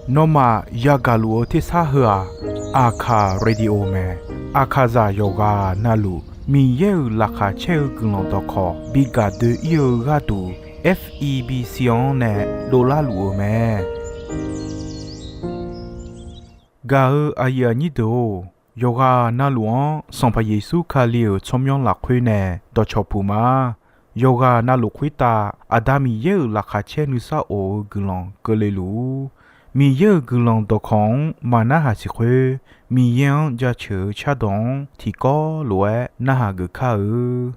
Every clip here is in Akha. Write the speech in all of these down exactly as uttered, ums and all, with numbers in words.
Nawmaf yagaq luf-eu tersar heu-aq, Aqkaq Radio mae. Aqkaqzaq yawqghaq navluf Miqyaer-euq laqkhaq caer-eu guiqlanq dawqkawq bi gaq doe-ir-eu gharduq, F E B C-anr nae dovlar luf-eu mae. Gaq-eu aqyuif aqnyir deuq-or, yawqghaq navluf-anr Sanqpaq Yeqsur Kali-euq tsawrmyanr lafkhoer nae dawqcawq puq ma. Yawqghaq navluf khoertav Aqda Miqyaer-euq laqkhaq caer nuisar of-eu guiqlanq keuvle luf-ur. Miqyaer-euq guiqlanq dawqkawq-anr maqnarhaq siq khoer, Miqyaer-anr jaceuq-eu cardawq-anr tiqkawv lof-aer narhaq geuf kar-eu.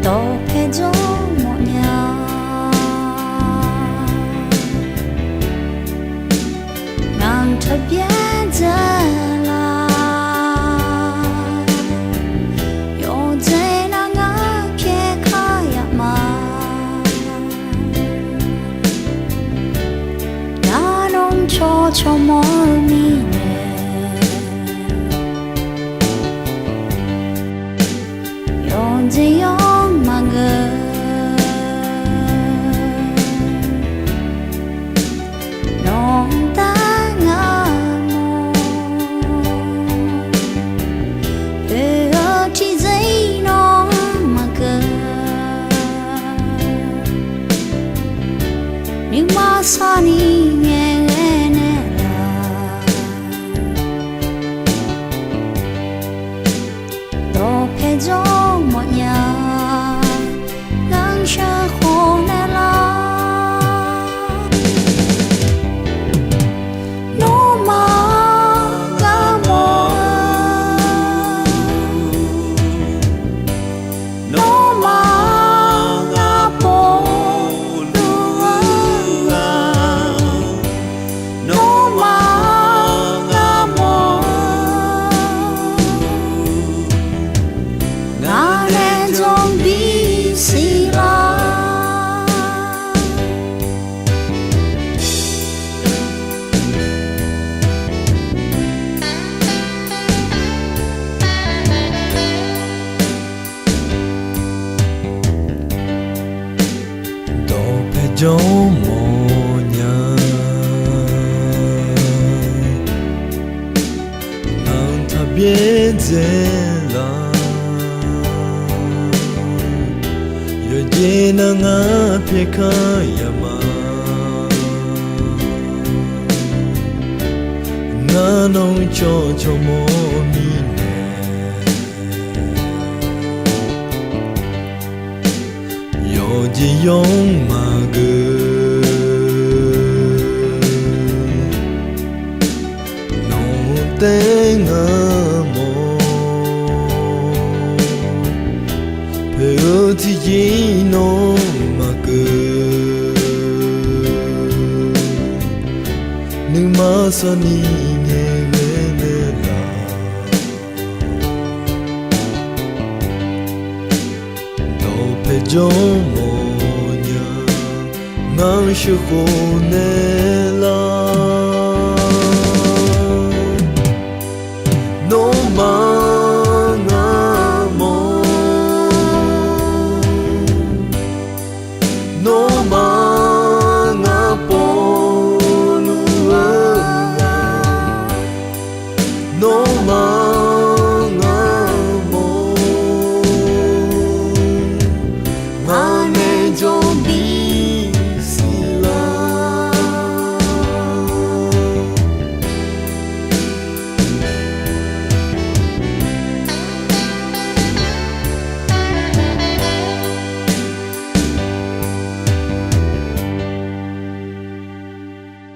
Dawqpae jawr mawfnya, ngaq-anr taqbyaer dzae la. Yawqjeq nar ngar pyaer kar yaf ma. Ngar nawr cawq cawq mawr-eu mirnae, yawqjeq yawr maqngeur. Nawq-anr dar ngar mawr, oe-eu tiqjeq-ir nawr maqkeuv. Nuima sarni ngaeqghae naeqlaf, dawqpae jawr mawfnya, ngar sheuqkhof naeqlaf. Nawmaf ngar mawr-eu, nawmaf ngar pov luf-eu, nawmaf ngar mawr-eu, ngaq nae jawr bisiq lar. Dawqpae jawr mawfnya, ngaq-anr taqbyaer dzae la. Yawqjeq nar ngar pyaer kar yaf ma. Ngar nawr cawq cawq mawr mirnae, yawqjeq yawr maqgeur. Nawq-anr taef ngar mawr, poeq-eu tiqjeq-ir nawr maqkeuv. Nuima sarni ngaeqghae naeqlaf, dawqpae jawr mawfnya, ngar sheuqkhof naeqlaf. Nawmaf ngar mawr, nawmaf ngar povluf-eu, nawmaf ngar mawr, ngaq nae jawr bisiq lar.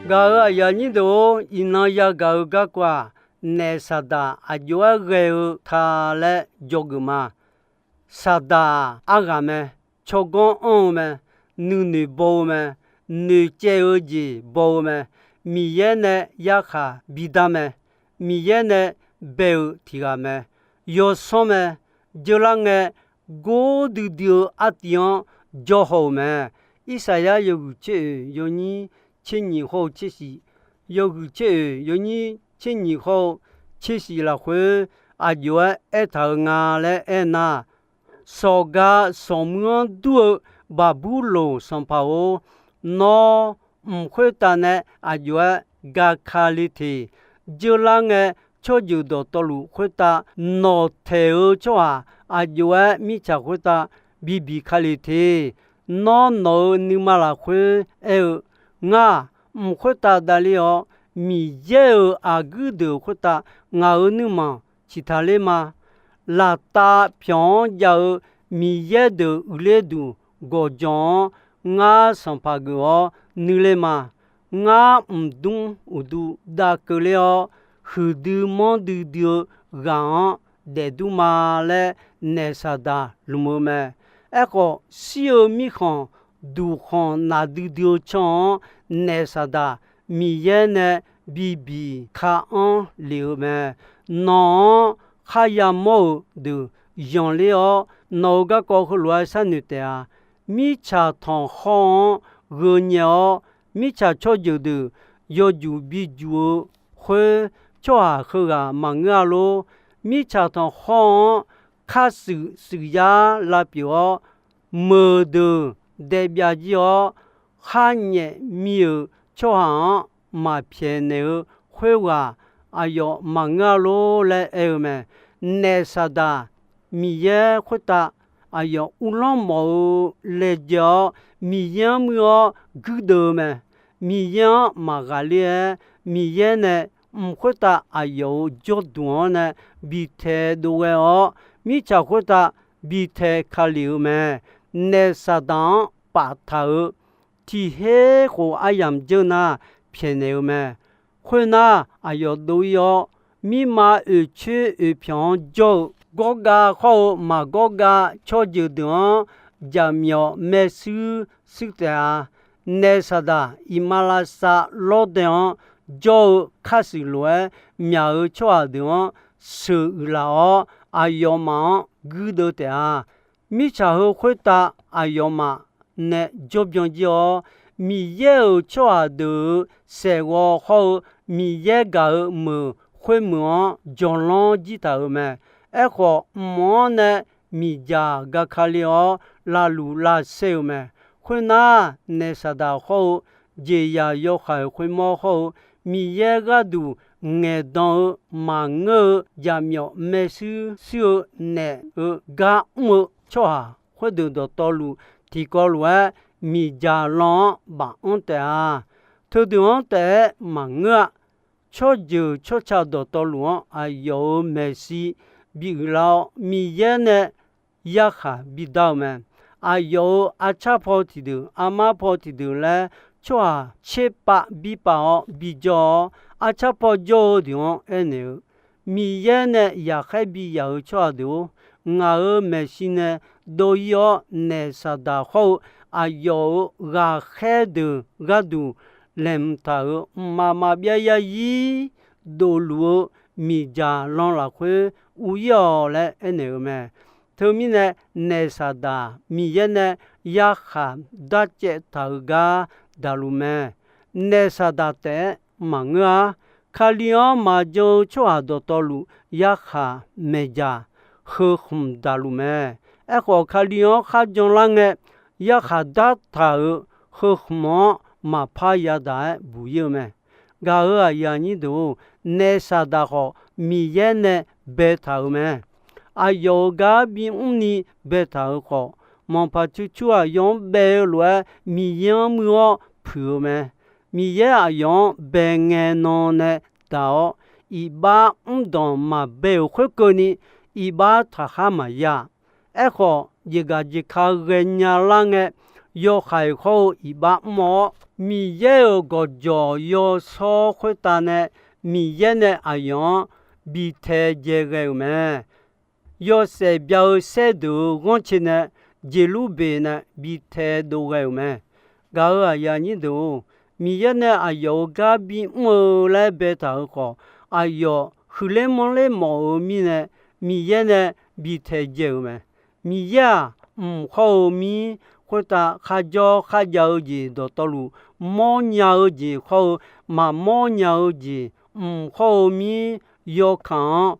Gaq-euq aqyuif aqnyir deuq-or, iqnan yagaq-eu garkawv-aq, naef Saqdaq aqjox-aer ghae-eu ta laer dzawgeuf ma. Saqdaq-aq arghaq mae, tsawrganr anr-eu mae, nuinoeq baw-eu mae, noeqcaev-eu jeq baw-eu mae, Miqyaer nae yarkhaq bidar mae, Miqyaer nae bae-eu tiqghaq mae, yawsanr mae, jeurlar ngae gordui dui-eu artiv-anr jawr haw-euq mae. Irsaqyar yawhuiq tser oeq yawnyir tser nyiq hawr-eu tser shif, yawhuiq tser oeq yawnyir tser nyiq hawr-eu tser shif lafkhoer aqjox-aer aertaq-eu nga laer aernar, sawqga sawqmuir-anr dur-eu Baqburloq sanqpaq-or, nawr mq khoertav nae aqjox-aer gaka le teq. Dzeurlar ngae, tsawrjeuq dawqtawvluf khoertav nawqtaeq-eu tsawrhaq aqjox-aer mirtsaq khoertav bibiq ka le teq. Nawr nawq-euq nuima lafkhoer aer-eu, Ngar, mq khoertav davler-awr, Miqyaer-euq aqguir deuq khoertav ngaq-euq nuirmanq ciqtaq ler ma. Laftav pyawq-anr jav-eu Miqyaer deuq uiqler duq gawqjawq-anr ngar sanqpaq geuf-awr nuiler ma. Ngar mqdmr uqdu dav keuvler-awr, huiqdui manrdui dui-eu ghaq-anr daefdur ma laer, naef Saqdaq lmq-eu mae. Aerkhawf, shir-eu mirkhanq duqkhanq naqdui dui-eu can-anr, naef Saqdaq Miqyaer nae bibiq ka-anr lef-eu mae. Nawq-anr kharya mawr-euq deuq yanqler-awr, nawq-euq garkawv heulof-aer sharnoeq taef-a. Mirtsaq tanqkhawr-anr gheu nyae-awr, mirtsaq tsawrjeuq deuq yawjuq bijuq-eu khoer, tsawrhaq heughaq maqngeur-a lor. Mirtsaq tanqkhawr-anr kharshuif shuif yar lavpyeuf-awr, meuq deuq daebyav jir-awr, kharnyaef mi-euq tsawrhaq-anr maqpyaeqnaeq-eu khoerghaq aqyawf maqngeur-a lor laer aer-eu mae. Naef Saqdaq Miqyaer khoertav aqyawf uvlanr mawf-eu laejae-awr, Miqyaer-anr muir-awr guirdeuv-eu mae. Miqyaer-anr maqghaqler-aer, Miqyaer nae mq khoertav aqyawf-euq jawrduq-anr nae bitae dovghae-awr, mirtsaq khoertav bitae kali-eu mae. Naef Saqdaq-anr paftaq-euq tiq her khof aryamq dzeur nar pyaeqnaeq-eu mae. Khoernar, aqyawf dov-ir-awr, mirma oeqcoer oeqpyanq-anr jawr-eu gawrgav khawr-eu maqgawrgav tsawrjeuq deuq-anr jaqmyawf maershuir shuir taef-a. Naef Saqdaq iqmalavshav lawrdae-anr jawr-eu kharshuif lof-aer myaq-euq tsawrhaq deuq-anr sheuq uiqlaf-awr, aqyawfmaf-anr guirdeuv taef-a. Mirtsaq heu khoertav aqyawfmaf nae jawrbyan jir-awr, Miqyaer-euq tsawrhaq deuq-euq saeqghawv hawr-eu Miqyaer gaq-euq meuq khoermeuq-anr jawrlanr jir taq-euq mae. Aerkhawf, mq-anr nae miqdzaq gaka le-awr, lavluf lavsaer-eu mae. Khoernar, naef Saqdaq hawr-eu jeqzaq yawhaiq khoermawr hawr-eu Miqyaer gharduq ngaeqdan-eu maqngeur-eu jaqmyawf maershuir shuir-eu naef-eu gar mr-eu tsawrhaq khoerdeuq dawqtawvluf tiqkawv lof-aer miqdzaq lan-anr baf-anr taef-a. Teudeuq-anr taef-aer maqngeur-a. Tsawrjeuq tsawrca dawqtawvluf-anr aqyawf-euq maeqshi bi uiqlar-awr, Miqyaer nae yarkhaq bidar-eu mae. Aqyawf-euq arcar paw tiqdeuq, armar paw tiqdeuq laer tsawrhaq tserpav birpav-awr bijawr-awr, arcar paw jawr-eu deuq-anr aernaeq-eu, Miqyaer nae yaqkhaer biyaf-euq tsawrhaq deuq-or, ngaq-euq maeqshi nae dov-ir-awr, naef Saqdaq hawr-eu aqyawf-euq ghaqkhaer deuq gharduq laeqhmq taq-euq mqmaq maqbyav yarzir dofluf-eu miqdzaq lan lafkhoer ur-ir-awq laer aernaeq-eu mae. Teumirnae, naef Saqdaq Miqyaer nae yarkhaq darcaev taq-euq gar daqluf mae. Naef Saqdaq taef-aer maqngeur-a. Kali-anr maqjan-eu tsawrhaq dawqtawvluf yarkhaq maeqdzaq heu khmq daqluf mae. Aerkhawf, Kali-anr kharjan lar ngae, yarkhaq dartaq-euq heu khmq-anr maqpar yadaq-aer buq-ir-eu mae. Gaq-euq aqyuif aqnyir deuq-or, naef Saqdaq khawf Miqyaer nae baetaq-euq mae. Aqyawf-euq gar bimr ni baetaq-euq khawf, manqpaq cucur-aq yaw-anr bae-eu lof-aer Miqyaer-anr muir-awr puiq-eu mae. Miqyaer aqyawf-anr bae ngae nan nae daq-awr, iqbax mrdanq maqbae-euq khoerkeuvni, iqbax taqkhar maqya. Aerkhawf, jeqgaq jeqka ghaenya lar ngae, yawhaiq hawr-eu iqbax mr-awr, Miqyaer-euq gawqjawq yawshawr khoertav nae Miqyaer nae aqyawf-anr bi taedzae ghae-euq mae. Yawshaef bya-eu saerdeuq-euq ghanrcae nae Jeqlurbeq nae bi taedov ghae-euq mae. Gaq-euq aqyuif aqnyir deuq-or, Miqyaer nae aqyawf-euq gar bimr-eu laer baetaq-euq khawf, aqyawf huiqler manrler mawf-eu mirnae, Miqyaer nae bi taedzae-euq mae. Miqyaer-aq, mq hawr-eu mir khoertav kharjawr kharjav-eu jeq dawqtawvluf, mawrnya-eu jeq hawr-eu maqmawr nya-eu jeq, mq hawr-eu mir yawkaq-anr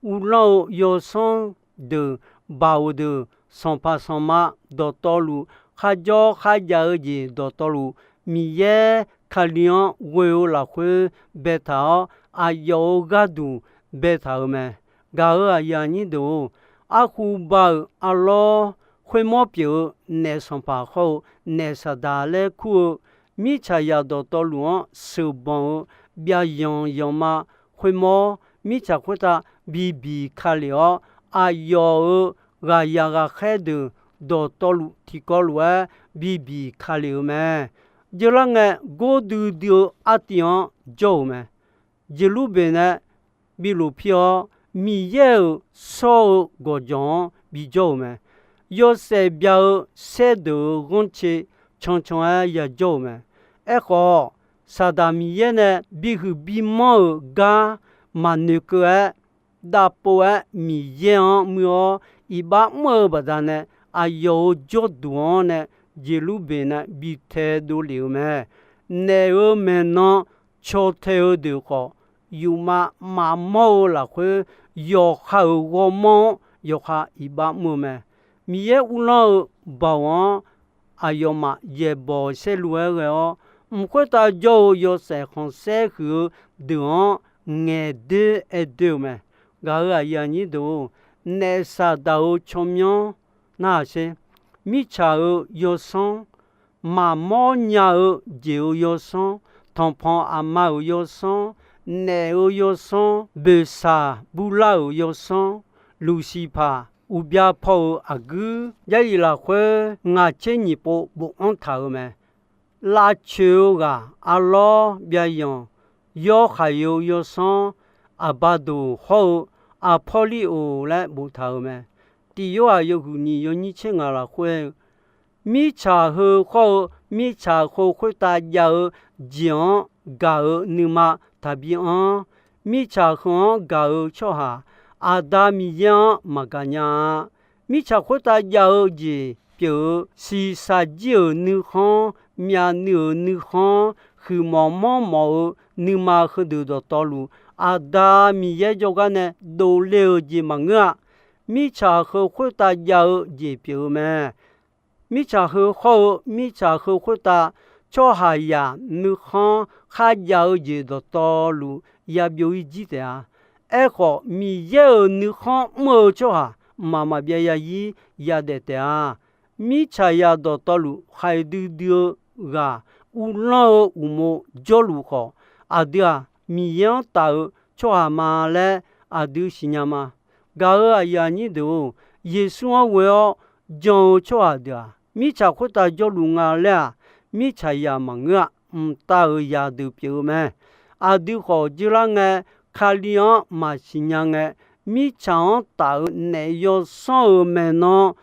uvlanr-eu yawsanr deuq, baoq deuq, sanqpaq sanqma dawqtawvluf, kharjawr kharjav-eu jeq dawqtawvluf, Miqyaer Kali-anr ghoe-eu lafkhoer baetaq-awr, aqyawf-euq gharduq baetaq-euq mae. Gaq-euq aqyuif aqnyir deuq-or, arhu ba-euq arlawr khoermawr pyeuf-eu naef sanqpaq hawr-eu naef saqdaq laer kur-eu mirtsaqzaq dawqtawvluf-anr sheuqbanq-eu byavyanq yanqma khoermawr, mirtsaq khoertav bibiq ka lef-awr, aqyawf-euq ghaqyaq ghaqkhaer deuq dawqtawvluf tiqkawv lof-aer bibiq ka lef-eu mae. Jeurlar ngae, gordui dui-eu artiv-anr jawr-euq mae. Jeqlurbeq nae bi lofpir-awr, Miqyaer-euq shawr-eu gawqjawq-anr bijawr-euq mae. Yawshaef bya-eu saerdeuq-euq ghanrcae cancan-aer yajawr-euq mae. Aerkhawf, Saqdaq Miqyaer nae bihuiq bimanr-euq gar maqnoeqkeuv-aer, davpov-aer Miqyaer-anr muir-awr iqbax mr-eu baqdanae, aqyawf-euq jawrduq-anr nae Jeqlurbeq nae bi taedov lef-euq mae. Naef-euq maeqnan caw tae-eu deuq khawf, yufmav maqmawr-eu lafkhoer, yawqha-euq ghawrmawr-anr yawqha iqbax mr-eu mae. Miqyaer uvlanr-eu baoq-anr aqyawfmaf yaeqbawq saerlu-aer ghae-awr, mq khoertav jawr-eu yawshaef khanqsaer huiq-eu deuq-anr ngaeqdoer aerdoer-eu mae. Gaq-euq aqyuif aqnyir deuq-or, naef Saqdaq-euq tsawrmyanr narhaq sher. Mirtsaq-euq yawsanr, maqmawr nya-eu jeq-euq yawsanr, tanqpanq aqma-euq yawsanr, naef-euq yawsanr, boeqshaq burlar-euq yawsanr, Luqsiqpaq uqbya paw-euq aqguir, Jarlif lafkhoer ngaq tser nyiq pov bofanr taq-euq mae. Lavcoeq-eu ghaq arlawr byavyanq, yawr khaq-eu yawsanr, Aqbadoq hawr-eu Aqpawrliroq laer boftaq-euq mae. Tiq Yorhaq yawhuiq nyiq yawnyir tser ngaq lafkhoer-eu, mirtsaq heu hawr-eu mirtsaq heu khoertav jav-eu jeq-anr gaq-euq nuima taqbi anr. Mirtsaq heu-anr gaq-eu tsawrhaq Aqda Miqyaer-anr maqgaq nya-a. Mirtsaq khoertav jav-eu jeq pyeuf-eu shiqshaq jir-euq nuikhanr, myavnuiv-euq nuikhanr, huiqmawf manrmawf-eu nuima heudeuq dawqtawvluf, Aqda Miqyaer jawrgar nae dovler-eu jeq maqngeur-a. Mirtsaq heu khoertav jav-eu jeq pyeuf-eu mae. Mirtsaq heu hawr-eu mirtsaq heu khoertav tsawrhaqzaq nuikhanr kharjav-eu jeq dawqtawvluf yabyov-ir jir taef-a. Aerkhawf, Miqyaer-euq nuikhanr mr-eu tsawrhaq mqmaq maqbyav yazir yadaef taef-a. Mirtsaqzaq dawqtawvluf khaiq duidui-eu ghaq uvlanr-eu uqmov jawrluf khawf, aqdui-aq Miqyaer-anr taf-eu tsawrhaq ma laer aqdui siqnya ma. Gaq-euq aqyuif aqnyir deuq-or, Yeqsur-anr ghoe-awr jan-eu tsawrhaq deuq-aq, mirtsaq khoertav jawrluf nga laer-aq, mirtsaqzaq maqngeur-a. Mqtav-euq zaqdeuq pyeuf-eu mae. Aqdui khawf jeurlar ngae, Kali-anr maqsiq nya ngae, mirtsaq-anr taf-euq naef yawsanr-euq maeqnan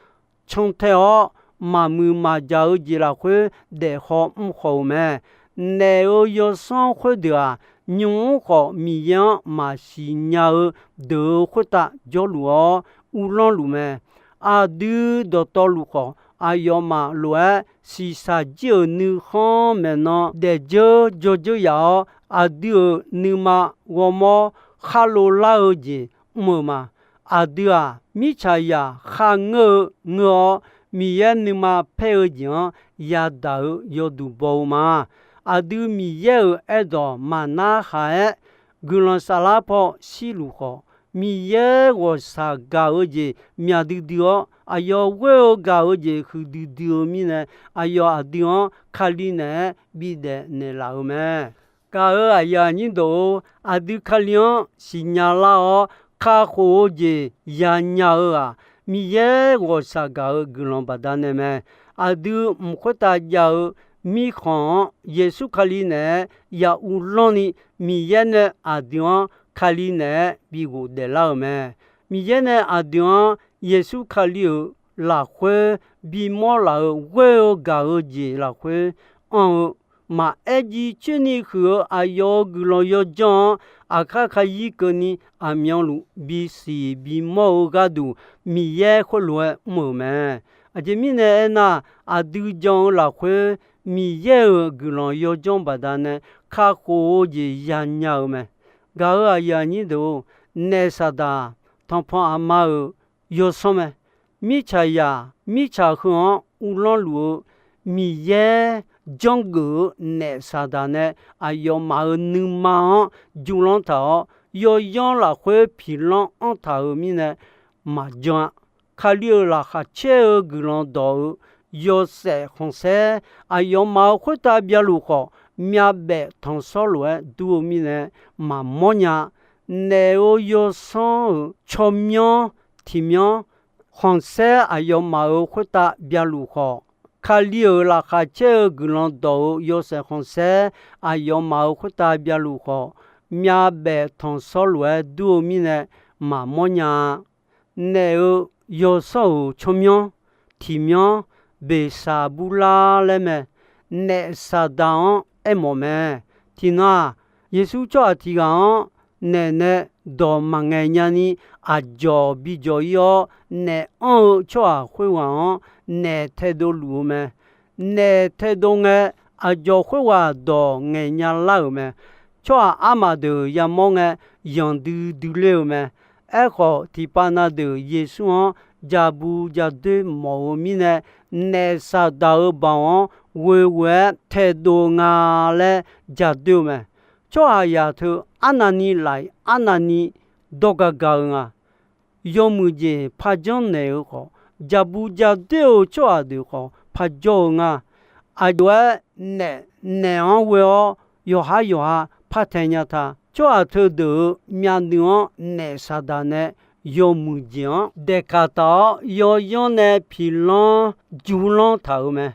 cantae-awr, maqmuiq maqjaq-eu jeq lafkhoer daefhaw mrkhawf-euq mae. Naef-euq yawsanr khoerdeuq-aq, nymq-mr khawf Miqyaer-anr maqsiq nya-eu deuq-euq khoertav jawrluf-awr uvlanr luf mae. Aqdui dawqtawvluf khawf, aqyawfmaf lof-aer shiqshaq jir-euq nuikhanr maeqnan daefdzeur dzawdzeur yaf-awr, aqdui-euq nuima ghawrmawr khar lo lar-eu jeq mr-eu ma. Aqdui-aq, mirtsaqzaq kharngeur-eu ngeur-awr, Miqyaer nuima paer-eu jeq-anr yadaq-eu yawduq baw-eu ma. Aqdui Miqyaer-euq aerdawq maqnar haq-aer, guiqlanq saflar paw shirluf khawf, Miqyaer ghawqshaq gaq-eu jeq myaq duidui-awr, aqyawf ghoer-eu gaq-eu jeq huiqdui dui-eu mirnae, aqyawf aqdui-anr Kali naeq-aer bidaef naeqlaf-eu mae. Gaq-euq aqyuif aqnyir deuq-or, aqdui Kali-anr siqnya lar-awr, kakhof-eu jeq yanya-eu-aq, Miqyaer ghawqshaq gaq-eu guiqlanq baqdanae mae. Aqdui mq khoertav jav-eu mirkhanq-anr Yeqsur Kali naeq-aer ya uvlanr ni, Miqyaer nae aqdui-anr Kali naeq-aer bi ghofdaef lar-euq mae. Miqyaer nae aqdui-anr Yeqsur Kali-euq lafkhoer bimawr laf-euq ghoer-eu gaq-eu jeq lafkhoer anr-eu, maqaer jiv coer ni huiq-eu aqyawf-euq guiqlanq yawdzanr-anr aqkar kayir keuvni aqmyanluf bisiq bimawr-eu gharduq Miqyaer khoerlof-aer mr-euq mae. Aqjeq mirnae aernar, aqdui jan-eu lafkhoer Miqyaer-euq guiqlanq yawdzanr baqdanae kakhof-eu jeq yanya-eu mae. Gaq-euq aqyuif aqnyir deuq-or, naef Saqdaq tanqpanq aqma-euq yawsanr mae. Mirtsaqzaq mirtsaq heu-anr uvlanr luf-eu Miqyaer janrgeuf-eu naef Saqdaq nae aqyawfmaf-euq nuima-anr jmlanr taq-awr, yawyanr lafkhoer piqlanr anr taq-euq mirnae maqjan-a. Kali-euq laqkhaq caer-eu guiqlanq dawq-eu yawshaef khanqsaer aqyawfmaf-euq khoertav byaluf khawf, myavbaef tanqshawr lof-aer dur-eu mirnae maqmawr nya-a. Naef-euq yawsanr-euq tsawrmyanr tiqmyanr khanqsaer aqyawfmaf-euq khoertav byaluf khawf, Kali-euq laqkhaq caer-eu guiqlanq dawq-eu yawshaef khanqsaer aqyawfmaf-euq khoertav byaluf khawf, myavbaef tanqshawr lof-aer dur-eu mirnae maqmawr nya-a. Naef-euq yawsanr-euq tsawrmyanr tiqmyanr Beqsaqburlar laer mae. Naef Saqdaq-anr aermawf mae. Tiqnan-aq, Yeqsur tsawrhaq tiq ghaq-anr naef nae dawq maqngaeq nyani aqjawq bijawq-ir-awr, naef anr-eu tsawrhaq khoerghaq-anr naef taedov luf-eu mae. Naef taedov ngae, aqjawq khoerghaq dawq ngaeqnya lar-euq mae. Tsawrhaq armaf deuq yamawr ngae, yanqdui dui ler-eu mae. Aerkhawf, tiqpav na deuq Yeqsur-anr ja bu ja doer mawf-eu mirnae, naef Saqdaq-euq baoq-anr ghoe ghoe-aer taedov nga laer ja doer-eu mae. Tsawrhaqzaq teu arnavni laf-iq arnavni dawr gagaq-eu nga. Yawmuiq jeq par janrnaeq-eu khawf, ja bu ja doer-eu tsawrhaq deuq khawf par jawr-eu nga. Aqjox-aer naef, naef-anr ghoe-awr yawqhar yawqha par tae nya ta. Tsawrhaq teudeuq-euq myavnuiv-anr naef Saqdaq nae yawmuiq jeq-anr daeqkaq taq-awr, yawyanr nae piqlanr jmrlanr taq-euq mae.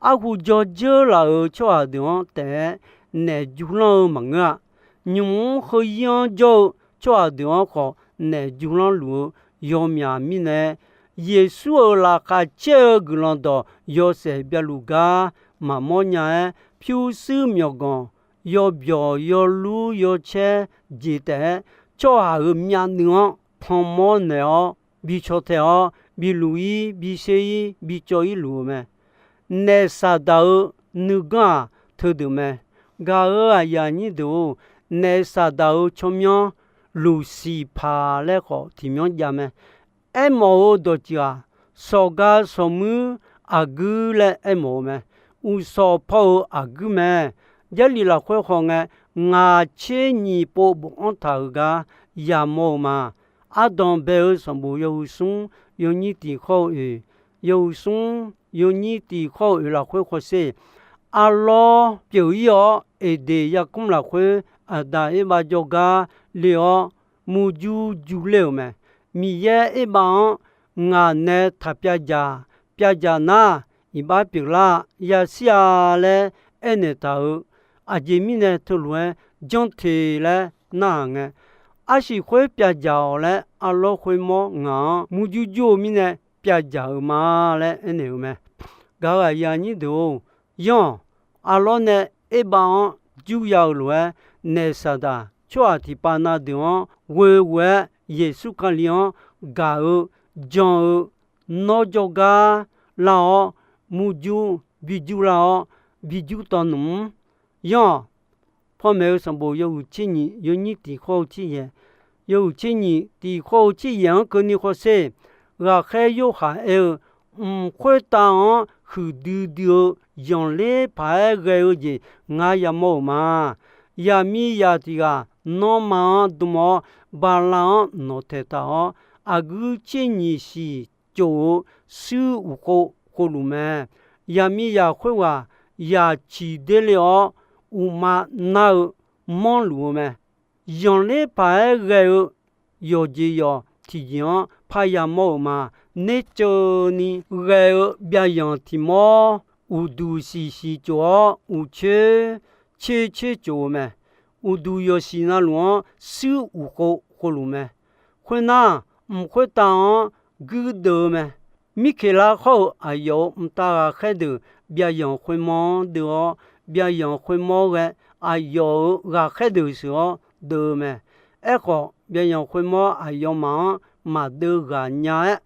Arhu jawr dzeur laf-euq tsawrhaq deuq-anr taef-aer naef jmrlanr-eu maqngeur-a. Nymq-mr heu-ir-anr jawr-eu tsawrhaq deuq-anr khawf naef jmrlanr luf-eu yawmyaq mirnae, Yeqsur-euq laqkhaq caer-eu guiqlanq dawq yawshaef byaluf gar maqmawr nya-aer, pyurshuir myawqganq yawbyawq yawlur yawcaer jeq taef-aer, tsawrhaq-euq myavnuiv-anr panmawr naeq-awr, bi caw tae-awr, bi luf-ir, bi sher-ir, bi cawv-ir luf-eu mae. Naef Saqdaq-euq nuiganr-aq, teudeuq mae. Gaq-euq aqyuif aqnyir deuq-or, naef Saqdaq-euq tsawrmyanr Luqsiqpaq laer khawf tiqmyanr jav mae. Aermawf-eu dawqtsuif-aq, sawqga sawqmuir aqguir laer aermawf-eu mae. Uqshawq paw-eu aqguir mae. Jarlif lafkhoer khawf ngae, ngaq tser nyiq pov bofanr taq-euq gar yamawr-eu ma. Ardanq bae-eu sanqbof yawhuiq smr yawnyir tiq khawr-eu oeq, yawhuiq smr yawnyir tiq khawr-eu oeq lafkhoer khawf sher. Arlawr pyeuf-ir-awr, Eqdeq yarkmr lafkhoer Aqdaq Erbav jawrgar le-awr, murjur jur ler-euq mae. Miqyaer Erbav-anr ngaq nae taq pyavdzaq, pyavdzaq nar, iqbax pyeuflar yashir-a laer aernaeq taq-euq, aqjeq mirnae teulof-aer janr te laer narhaq ngae, arsiq khoer pyavdzaq-awq laer arlawr khoermawr ngaq-anr murjur jur-eu mirnae pyavdzaq-euq ma laer aernaeq-euq mae. Gaq-euq aqyuif aqnyir deuq-or, yanr-awq. Arlawr nae Erbav-anr jur ya-eu lof-aer, naef Saqdaq tsawrhaq tiqpav na deuq-anr ghoe ghoe-aer Yeqsur Kali-anr gaq-eu jan-eu nawr jawrgar lar-awr, murjur bijur lar-awr, bijur tawv nmq-mr. Yanr-awq. Panmaeq-eu sanqbof yawhuiq tser nyiq yawnyir tiq khawr-eu tser yaeq, yawhuiq tser nyiq tiq khawr-eu tser yaeq-anr keuvni khawf sher. Ghaqkhaer Yorhaq aer-eu, mq khoertav-anr huiqdui dui-eu zanqler paq-aer ghae-eu jeq ngar yamawr-euq ma. Yaqmiqzaq tiq ghaq nanrma-anr dm-awr, bala-anr nawqtaeq taq-awr, aqguir tser nyiq siq cof-eu shuir uqkhov khovluf mae. Yaqmiqzaq khoerghaq yaq ciq der le-awr, uqma nar-eu manrluf-eu mae. Zanqler paq-aer ghae-eu yawqjeq yawq tiqjeq-anr parya mawr-euq ma. Nerceuvni ghae-eu byavyanq tiq mawr uqduq siqsiq cof-awr, uqcoer coer coer cof-eu mae. Uqduq yawqsiq navluf-anr shuir uqkhov khovluf mae. Khoernar, mq khoertav-anr guirdeuv-eu mae. Mirkeqlar khawr-eu aqyawf-euq mqtav ghaqkhaer deuq byavyanq khoermawr-anr deuv-awr, byavyanq khoermawr ghae aqyawf-euq ghaqkhaer deuq sheuq-awr deuv-eu mae. Aerkhawf, byavyanq khoermawr aqyawfmaf-anr maqdeuv ghaq nya-aer,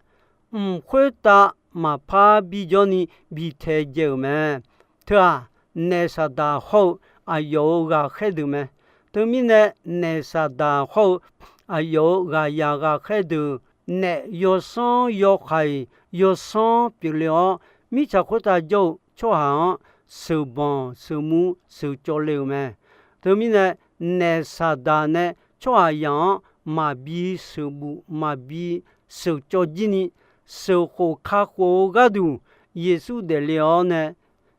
mq khoertav maqpar bijawr ni bi taedzae-euq mae. Teu-aq, naef Saqdaq hawr-eu aqyawf-euq ghaqkhaer deuq mae. Teumirnae, naef Saqdaq hawr-eu aqyawf-euq ghaqyaq ghaqkhaer deuq, naef yawsanr yawkaq-iq yawsanr pyeufle-awr, mirtsaq khoertav jawr-eu tsawrhaq-anr sheuqbanq sheuqmur sheuqcawv le-euq mae. Teumirnae, naef Saqdaq nae tsawrhaqzaq-anr maqbi sheuqbuf maqbi sheuqcawv jir ni, sheuqkhof kakhof-eu gharduq Yeqsur daefle-awr nae,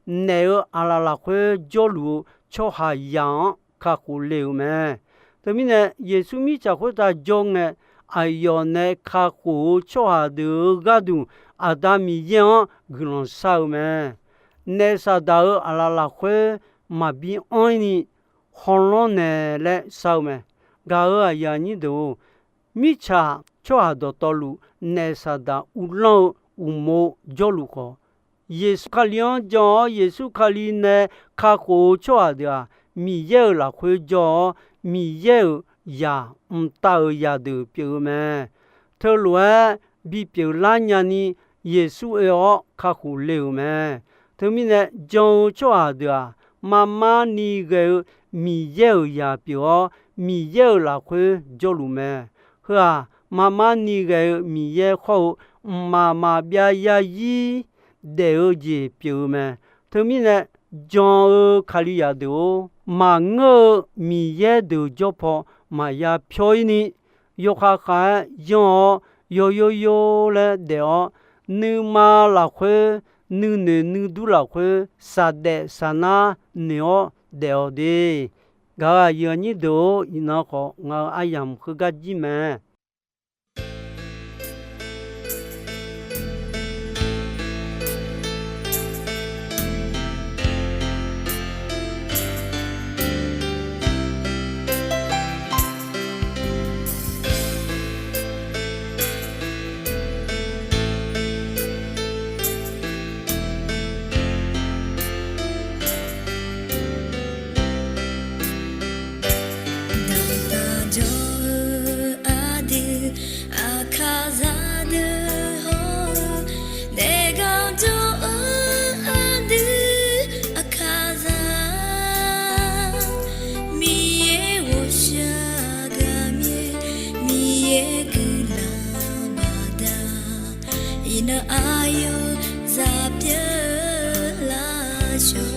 naef-euq aqlaf lafkhoer jawrluf-eu tsawrhaqzaq-anr kakhof le-euq mae. Teumirnae, Yeqsur mirtsaq khoertav jawr ngae, aqyawf nae kakhof-eu tsawrhaq deuq-euq gharduq Aqda Miqyaer-anr guiqlanq shar-eu mae. Naef Saqdaq-euq aqlaf lafkhoer maqbi anr-ir ni hawlanr naeq laer shar-eu mae. Gaq-euq aqyuif aqnyir deuq-or, mirtsaq tsawrhaq dawqtawvluf naef Saqdaq uvlanr-eu uqmov jawrluf khawf, Yeqsur Kali-anr jan-awr, Yeqsur Kali nae kakhof-eu tsawrhaq deuq-aq, Miqyaer-euq lafkhoer jawr-awr, Miqyaer-euq zaq mqtav-euq zaqdeuq pyeuf-eu mae. Teulof-aer bipyeuf lar nyani Yeqsur oe-awr kakhof le-euq mae. Teumirnae, jan-eu tsawrhaq deuq-aq, marmar ni ghae-eu Miqyaer-euq zaq pyeuf-awr, Miqyaer-euq lafkhoer jawrluf mae. Heu-aq, marmar ni ghae-eu Miqyaer khawr-eu mqmaq maqbyav zarzir daef-eu jeq pyeuf-eu mae. Teumirnae, jan-eu Kalizaq deuq-or, maqngeur-eu Miqyaer deuq jawr paw maqya pyawr-ir ni, yawkhav khav-aer yanr-awr, yawyor yor laer daef-awr, nuima lafkhoer, nuinoeq nuidur lafkhoer saqdaef saqnar noeq-awr daef-awq de. Gaq-euq aqyuif aqnyir deuq-or, iqnan khawf ngaq-euq aryamq heugar jir mae. Daqtaq jawr-eu aqdui, aqkaqzaq deuq hawr-eu, daefgar jawr-eu aqdui, aqkaqzaq, Miqyaer ghawqshaq gaqmyaer, Miqyaer guiqlanq baqda, iqnan aqyawf zaq pyeuf lavshawr.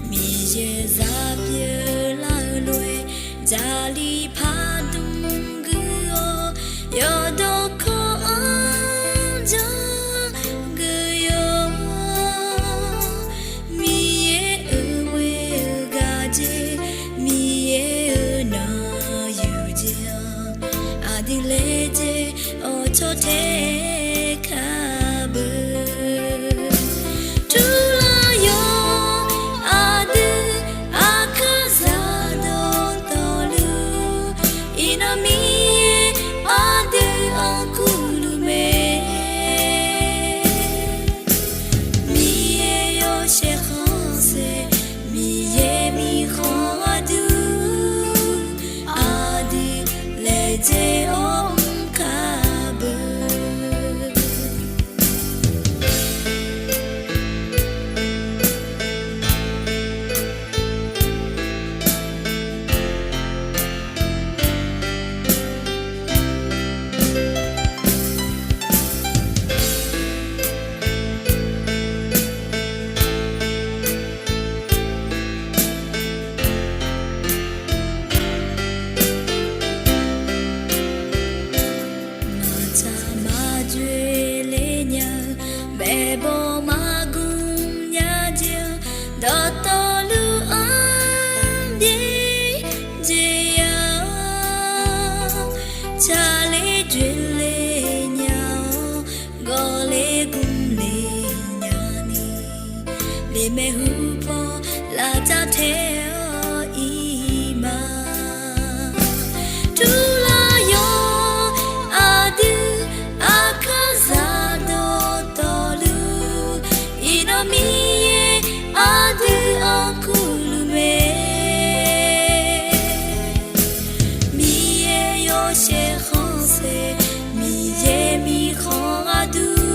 Miqyaer zaq pyeuf lar-eu lof-aer, jaqli pardmq guiq-awr, yawqdawq kawv-anr janr guiq-awr, Miqyaer-euq ghoer-eu gaqjeq, Miqyaer-euq nanqyuq jeq-anr, aqdui laejae-awr cawtae kar beu. Turlar-awr aqdui, aqkaqzaq dawqtawvluf, iqnan Miqyaer aqdui-anr kurluf mae. Miqyaer yawshaef khanqsaer, Miqyaer mirkhanq aqdui, aqdui laejae-awr mr kar beu. Maqtsaq maqdzoeq le nya-eu, maeqbawq maqgmq nya jeq-anr, dawqtawvluf-anr byaerdzae ya-awr, tsaqler dzoeqle nya-awr, gawqler gmqle nyani, lemaeq hupaw lavcav tae-awr iq ma. Turlar yawr aqdui, aqkaqzaq dawqtawvluf, iqnan Miqyaer aqdui-anr kurluf mae. Miqyaer yawshaef khanqsaer, Miqyaer mirkhanq aqdui,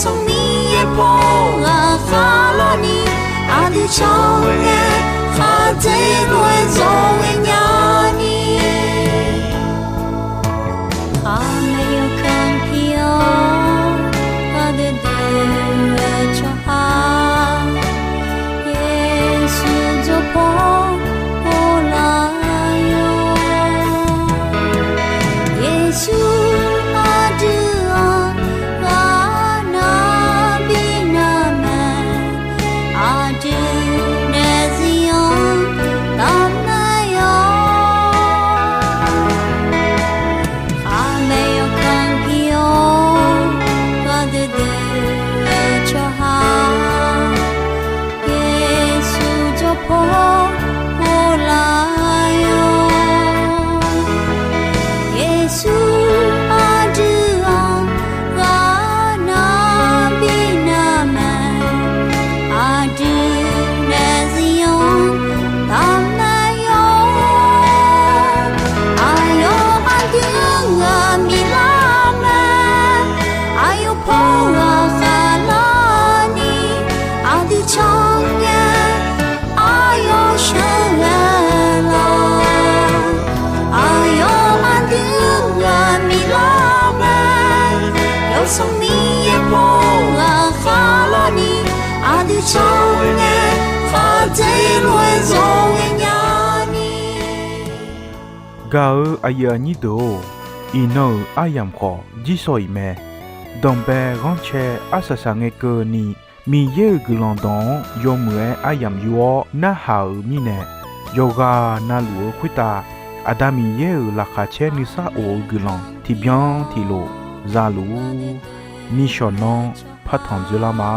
Sanqmiq yaerpaw ghaqkhav larni, aqdui cangae khaqdzelof-aer zawqghae nyani. Khaqmae yawkanr pir-awr, ghaqdui dui-eu tsawrhaq, Yeqsur jawrpaw ghoflar-awr. Yeqsur aqdui-anr ghaqnav bi navmae, aqdui nae zir-anr damnaeq-awr. Khaqmae yawkanr pir-awr, ghaqdui dui-eu tsawrhaq, Yeqsur jawrpaw ghoflar-awr. Yeqsur aqdui-anr ghaqnav bi navmae, aqdui nae zir-anr damnaeq-awr. Aqyawf aqdui-anr ghaq miqlar mae, aqyawf paw ghaqkhav larni, aqdui cangae aqyawf sheuqghae laf. Aqyawf aqdui-anr ghaq miqlar mae, yawsanq Miqyaer paw ghaqkhav larni, aqdui cangae khaqdzelof-aer zawqghae nyani. Gaq-eu aqyuif aqnyir deuq-or, iqnan-euq aryamq khawf jirsawq iq mae. Danqbae ghanrcae arsaq saqngae keuvni, Miqyaer-euq guiqlanq dawq-anr yawmuiq-aer aryamq yur-awr narhaq-euq mirnae, yawqghaq navluf-eu khoertav Aqda Miqyaer-euq laqkhaq caer nuisar of-eu guiqlanq tiqbyan tiqlof za luf-ur. Nishawq nanr partanq dzoerlar ma.